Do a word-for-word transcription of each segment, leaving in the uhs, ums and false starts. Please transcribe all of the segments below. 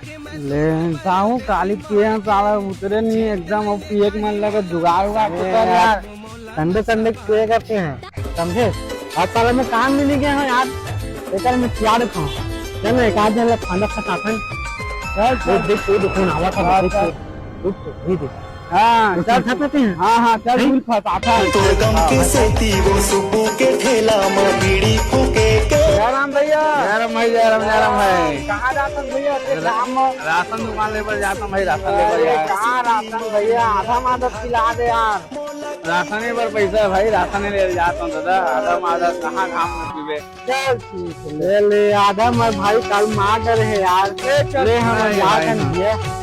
ले, साहू, काली पिए हैं, साला उतरे नहीं एकदम, अब पिए के मन लगा, जुगाड़ उगाड़ तो कर यार। संडे संडे के पिए करते हैं, समझे? और साला मैं काम भी नहीं गया हूँ यार, बेकार मैं क्या रखा हूँ। चल ना, एक आध जन ला खाना खटाखन। चल, देख, चल। देख, वो देखो ना, आवा था, हाँ, देख, चल। देख, देख, देख। हाँ, चल, चल। खा सकते हैं। हाँ, हाँ, चल, हैं? बिल फंसा था। तोर काम के सेती वो सुब्बू के ठेला म बीड़ी फूके के। जय राम भैया। जय राम भाई, जय राम, जय राम भाई। कहाँ जात हन भैया? अरे, काम म। राशन दुकान ले बर जात हन भाई, राशन ले बर अरे, यार। कहाँ राशन भैया? आधा माधा पिला दे यार। राशन ही बर पैसा है भाई, राशन ही ले जात हन दादा, आधा माधा कहाँ घाम में पीबे। चल ठीक है, ले ले, आधा मैं भाई कल मार डरे है यार। ले चल। ले हम भाई, जात भाई, हन हाँ। भैया।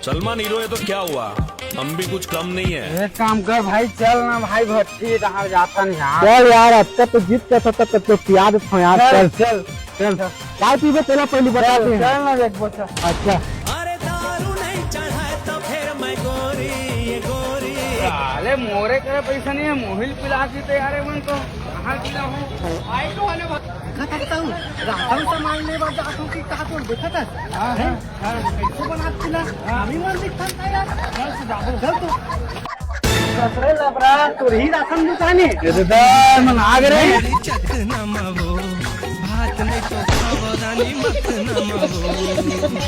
सलमान हीरो है तो क्या हुआ, हम भी कुछ कम नहीं है। एक काम कर भाई, चल ना भाई, भट्टी डहार जाथन यार। चल यार, अब तक तो जीत के था, तब तक तो पिया देता हूँ यार, चल, चल। चल, चल। चाय पीबे, तेला पहली बता चल, दे। चल ना एक बोतल। अच्छा। अरे दारू नहीं चढ़ाए तो फिर मैं गोरी, ये गोरी। अरे मोरे करे पैसा नहीं है, मोहिल पिला के तो यार, मन तो कहाँ पिला हूँ? ऑटो वाले भा- देखत हस तू, राशन सामान लेवा जात हूँ कि का तू देखत हस? हाँ, हैं? हाँ। कैसे बनात पिला? हाँ। अभी मन दिखत है यार। चल, तू जाबो। चल तू। ससुरे लबरा, तोर ही राशन दुकान है? ये तो दर मन आ गए रे। चक नमवो, भात नहीं तो खावो रानी मत नमवो।